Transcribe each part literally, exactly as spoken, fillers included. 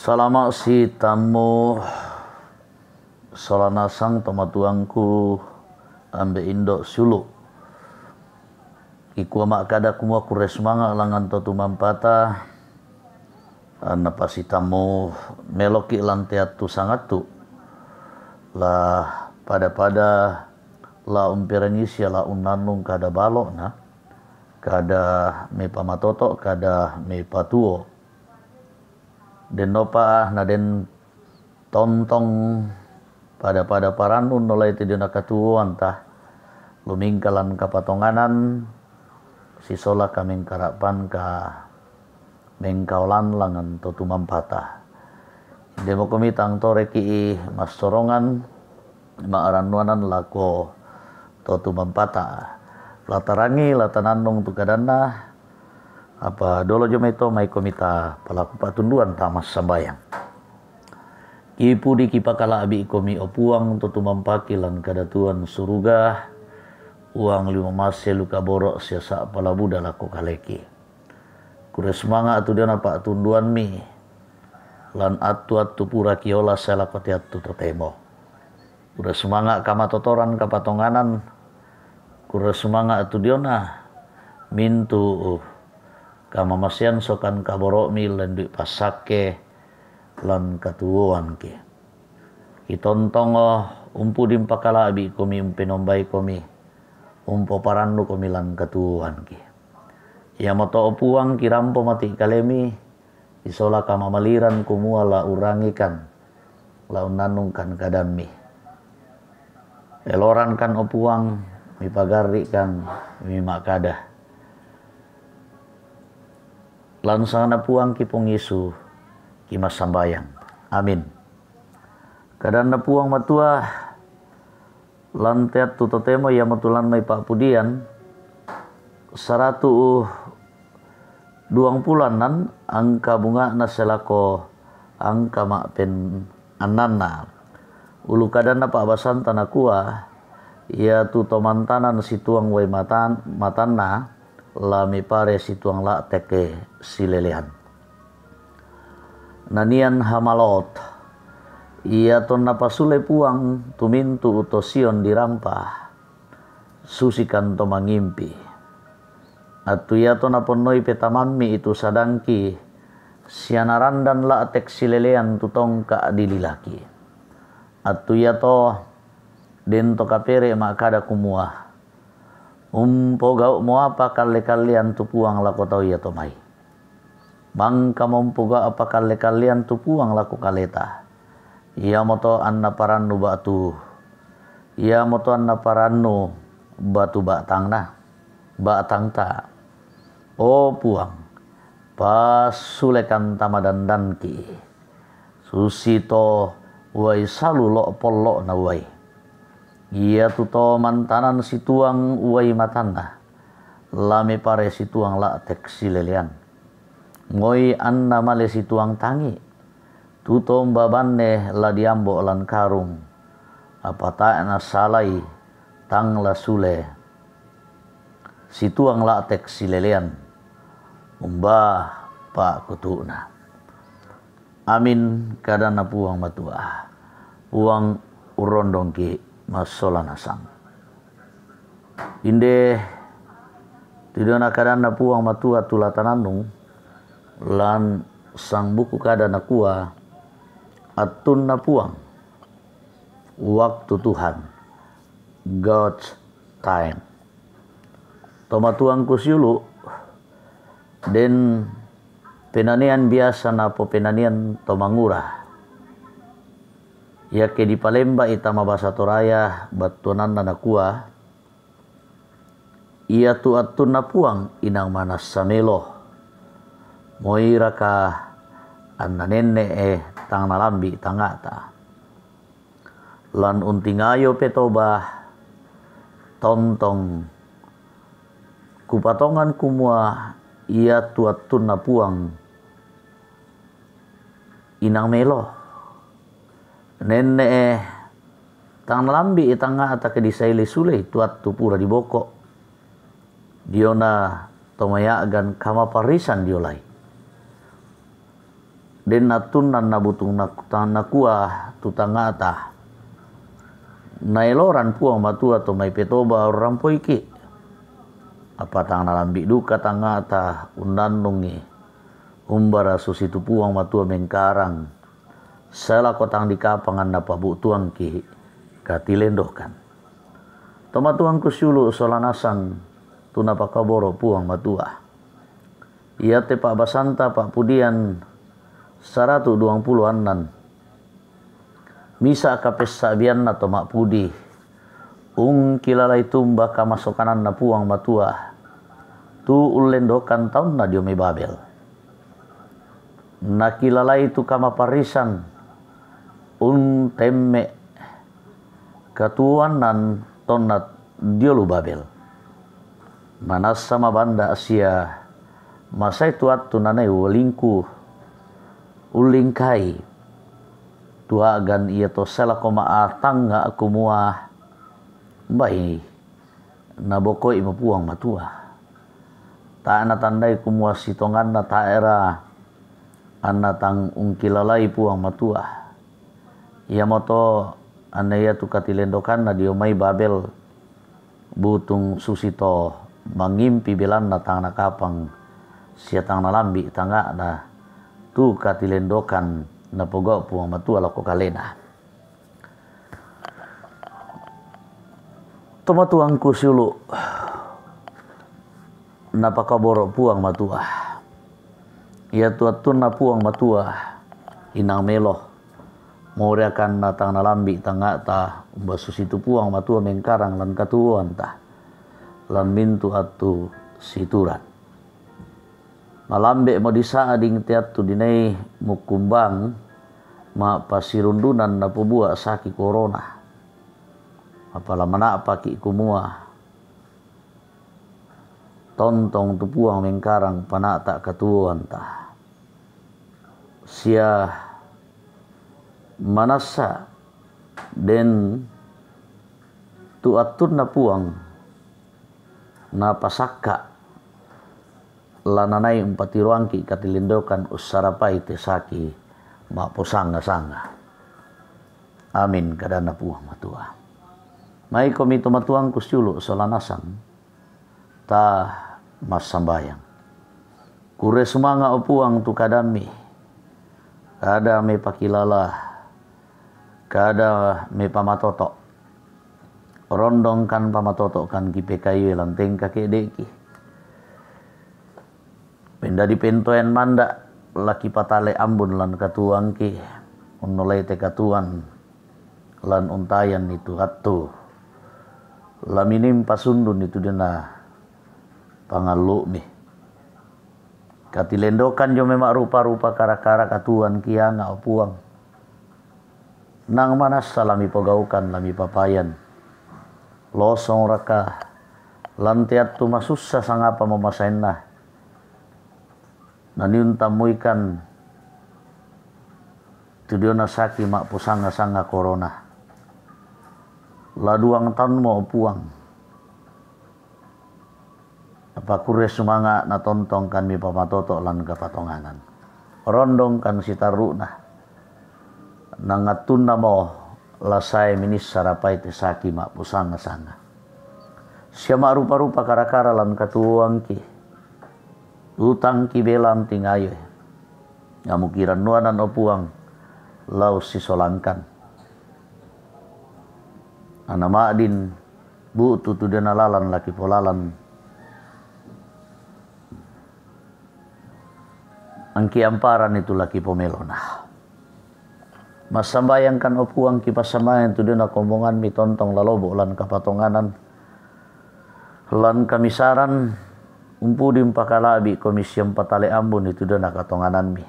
Salama' si tammu sola nasang tomatuangku ambe' indo' siulu'. Kikua ma'kada kumua kurre sumanga' langngan to tumampata, anna pasitammu meloki' lan te attu sangattu, la pada-pada la umperengisia la unnannung kada balo'na, kada mepamatoto', kada mepatuo. Dennopa naden tontong pada-pada parannu nolai te diona katuoanta, lumingka lan kapatonganan sisola kamengkara'pan ka mengkaolan langngan to tumampata. Indemokomi tang toreki' massorongan ma'rannuanan lako to tumampata. La tarangi, la tanannung tu kadanna, apa dolo jomai to maikomi ta palaku pa'tunduan ta massambayang. Kipudi kipakala'bi'komi, o Puang, to tumampaki lan kadatuan suruga, uang lima masse lu kaboro' sia sa'pa la buda lako kaleki. Kurre sumanga' tu diona pa'tunduammi, lan attu-attu pura kiola sae lako te attu totemo. Kurre sumanga' kamatotoran kapatonganan, kurre sumanga' tu diona mintu' kamamasean sokan kaboro'mi lendui passakke lan katuoanki. Kitontongo umpudi umpakala'bi'komi, umpenombaikomi, umpoparannukomi lan katuoanki. Iamoto, o Puang, kirampo mati' kalemi, isola kamamaliran kumua la urangikan, la unnannungkan kadammi. Elorankan, o Puang, mipagarri'kan, mima'kada. Lan sanganna Puang ki Puang Yesu kimassambayang. Amin. Kadanna Puang Matua, lan te attu totemo iamotu lan mai pa'pudian, saratu' duangpulo annan angka bunga'na sae lako angka ma'pennannanna. Ulu kadanna pa'basanta nakua, iatu to mantanan situang uai matan-, matanna, la mipare situang la'teke silelean. Nanian hamalot, ia tonna pasule Puang tu mintu' to Sion dirampa, susikan to mangimpi. Attu iato naponnoi petamammi itu sadangki, sia narandan la'tek silelean tu tongka' dililaki. Attu iato den to kapere' ma'kada kumua, umpogau'mo apa kalle-kallean tu Puang lako tau iato mai. Mangkamo umpogau' apa kalle-kallean tu Puang lako kaleta. Iamoto anna parannu ba'tu, iamoto anna parannu batu ba'tangna, ba'tangta. O Puang, passulekan tama dandanki, susito uai salu lo' pollo'na uai. Iatu to mantanan situang uai matanna, la mipare situang la'tek silelean. Moi anna male situang tangi', tu to umba banne la diambo' lan karung, apa tae' nasalai tang la sule situang la'tek silelean umba pa'kutu'na. Amin, kadanna Puang Matua. Puang urrondongki' massola nasang. Inde tu diona kadanna Puang Matua tu la tanannung, lan sangbuku kada nakua, attunna Puang, waktu Tuhan, God's time. Tomatuangku siulu', den penanian biasa napopenanian to mangura. Iake dipalemba'i tama basa Toraya battuananna nakua, iatu attunna Puang inang manassa melo. Moiraka anna nenne'e tang nalambi' tangnga'ta? Lan untingayo petoba, tontong kupatongan kumua iatu attunna Puang inang melo. Nenne'e tang nalambi'i tangnga'ta ke disaile sulei tu attu pura diboko' diona to maya'gan kamaparrisan diolai. Den attunna nabutung nak-, nakua tu tangngata, naeloran Puang Matua to mai petoba urrampoiki. Apa tang nalambi duka tangngata unnannungi umbara susitu Puang Matua mengkarang, selako tang dikapangan napabutuangki katilendokan. Tomatuangku siulu sola nasang tu napakaboro Puang Matua. Iate pa'basanta pa'pudian saratu duang pulo annan. Misa kapessa'bianna to ma'pudi, ungkilalai tumba kamasokananna Puang Matua, tu ullendokan taunna dio mai Babel. Nakilalai tu kamaparrisan, untemme katuoannan tonna dio lu Babel. Manassa mabanda sia masai tu attu nanai ualingku ullingkai, tuagan ia to selako ma'atangnga kumua, mbai nabokoimo Puang Matua. Tae natandai kumua sitonganna taera anna tang ungkilalai Puang Matua. Iamoto anna iatu katilendokanna dio mai Babel, butung susito mangimpi belanna tang nakapang sia tang nalambi tangnga'na tu katilendokan napogau Puang Matua lako kalena. Tomatuangku siulu, napakaboro Puang Matua. Iatu attunna Puang Matua, inang melo moreakanna tang nalambi tangngata umba susitu Puang Matua mengkarang lan katuoanta, lan mintu attu situran. Malambemo disa'ding te attu dinai mukkumbang ma'pasirundunan napobua saki korona. Apala mana'paki kumua, tontong tu Puang mengkarang pana'ta katuoanta. Sia manassa den tu attunna Puang napasakka lananai umpatiroangki katilendokan ussarapai te saki ma'posanga-sanga. Amin, kadanna Puang Matua. Maikomi tomatuangku siulu sola nasang, ta massambayang. Kurre sumanga o Puang tu kadammi, kada mepakilala, kada mepamatoto. Rondongkan pamatotokan kipekaiwe lanteng kake'de'ki. Pendadi pentoen manda laki patale ambun lan katuoangki, unnolai te katuoan lan untayan itu attu, la minimpa sundun itu dena pangallu'mi. Katilendokan dio mai ma'rupa-rupa kara-kara katuoan kianga o Puang. Nang manassa la mipogaukan, la mipapayan. Losongraka lan te attu masussa sangapa mamasainna? Naniuntammuikan tu diona saki ma'posanga-sanga korona. La duang taunmo o Puang. Apa kurre sumanga natontongkan mipamatoto lan kapatonganan. Rondongkan sitarru'na. Nangattunnamo la sae minissa rapai te saki ma'posanga-sanga. Sia ma'rupa-rupa kara-kara lan katuoangki. Utangki belang tingayo. Namukirannuanan o Puang, la ussisolangkan. Ana ma'din bu'tu tu diona lalan laki polalan. Angki amparan itu laki pomelona. Massambayangkan o Puang kipassambayang tu diona kombonganmi tontong lalobo lan kapatonganan. Lan kamisaran umpudi umpakala'bi komi sia umpatale ambun itu diona katongananmi.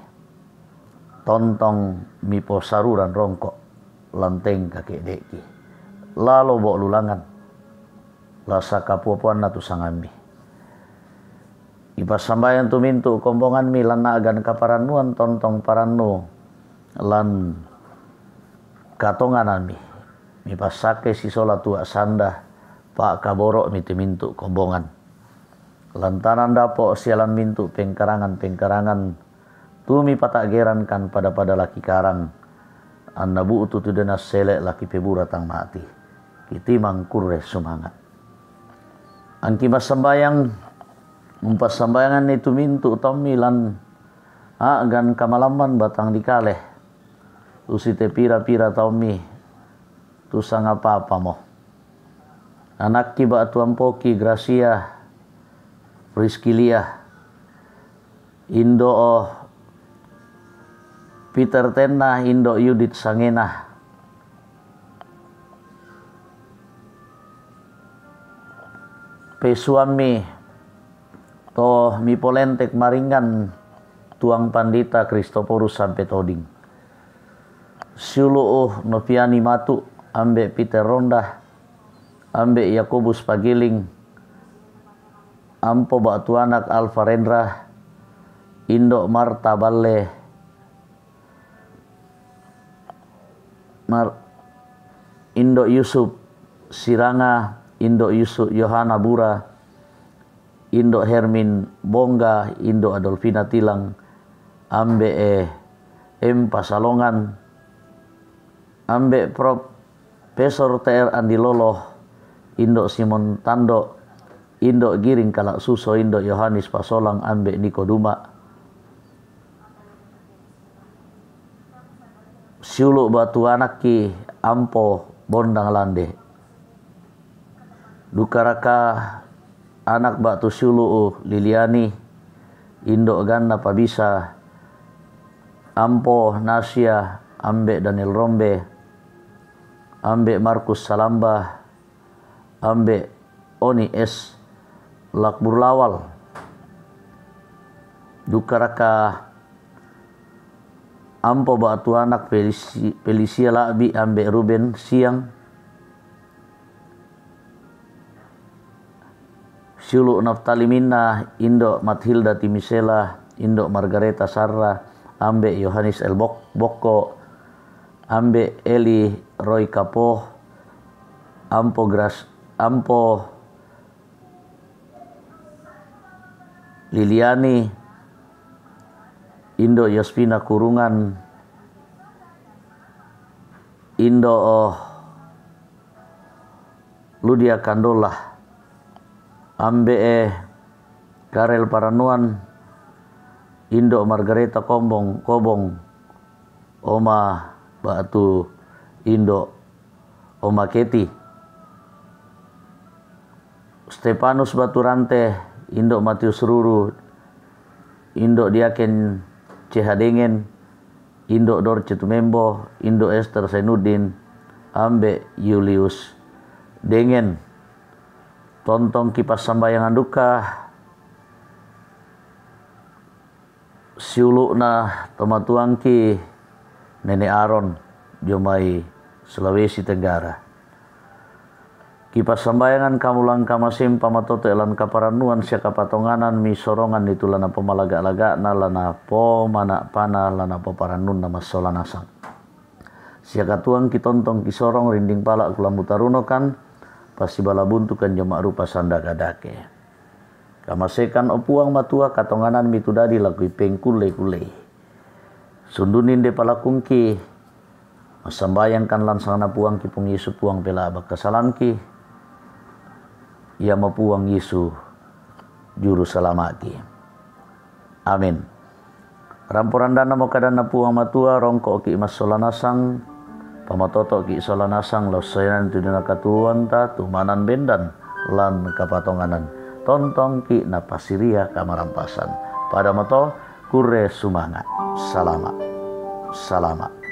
Tontong miposaruran rongko lanteng kake'de'ki. Lalobo lulangan. La sakapua-puanna tu sangammi. Ipassambayang tu mintu kombonganmi lan a'gan kaparannuan tontong parannu lan katongananmi. Mipassakkai sisola tua sanda pa'kaboro'mi tu mintu kombongan. Lantanan dapo sia lan mintu pengkarangan-pengkarangan Tu mipata'geran kan pada-pada la kikarang, anna bu'tu tu de nassele' la kipebura tang mati. Kitimang kurre sumanga'. Angki massambayang, umpassambayanganni tu mintu' taummi lan a'gan kamalamman batang dikale. Tu sitepira-pira taummi tu sangapa-apamo. Anakki ba'tu ampoki Gracia, Priskilia, indo' Peter Tenna, indo' Yudit sangena. Pesuammi to mipolentek maringngan Tuang Pandita Kristoporus sampe toding. Siulu'u Noviani Matu, ambe' Peter Ronda, ambe' Yakobus Pagiling, ampo ba'tu anak Alfa Rendra, indo' Marta Balle, Mar-, indo' Yusuf Siranga, indo' Yusuf Yohana Bura, indo' Hermin Bongga, indo' Adolfina Tilang, ambe' e Empa Salongan, ambe' Profesor T R Andi Lolo, indo' Simon Tando, indo' Giring Kalak Suso, indo' Yohanis Pasolang, ambe' Niko Duma. Siulu' ba'tu anakki ampo Bondang Lande. Dukaraka anak ba'tu siulu'u Liliani, indo' Ganna Pabisa, ampo Nasya, ambe' Daniel Rombe, ambe' Markus Salamba, ambe' Oni S Lakburlawal. Dukaraka ampo ba'tu anak Felisi-, Felisia La'bi, ambe' Ruben Siang. Siulu' Naftali Minna, indo' Mathilda Timisela, indo' Margareta Sarra, ambe' Yohanis El Bok-, Bokko, ambe' Eli Roy Kapo, ampo Gras-, ampo Liliani, indo' Yospina Kurungan, indo' Ludia Kandola, ambe' e Karel Paranuan, indo' Margareta Kombong, Kobong, oma ba'tu indo' Oma Keti. Stefanus Baturante, indo' Matius Ruru, indo' Diaken C H Dengen, indo' Dorce Tumembo, indo' Ester Zainuddin, ambe' Julius Dengen. Tontong kipassambayangan duka siulu'na tomatuangki Nene' Aron dio mai Sulawesi Tenggara. Kipassambayangan kamu lan kamaseng pamatoto' lan kaparannuan sia kapatonganan misorongan itu lana pomalaga'-laga'na lana pomana'-pana' lana poparannunna massola nasang. Sia katuangki tontong kisorong rinding pala' kulambu tarunokan, passibala buntukan dio ma'rupa sanda kadake. Kamasekan, o Puang Matua, katongananmi tu dadi lakui pengkulle-kullei. Sundunni inde palakungki, massambayangkan lan sangana Puangki Puang Yesu Puang pelaba kasalangki, iamo Puang Yesu Juru Salama'ki. Amin. Rampo randannamo kadanna Puang Matua, rongko'ki' massola nasang, pamatoto'ki' sola nasang, la ussayananni tu dio nakatuoanta, tumanan bendan lan kapatonganan, tontongki' napasiria kamarampasan. Padamo to, kurre sumanga'. Salama'. Salama'.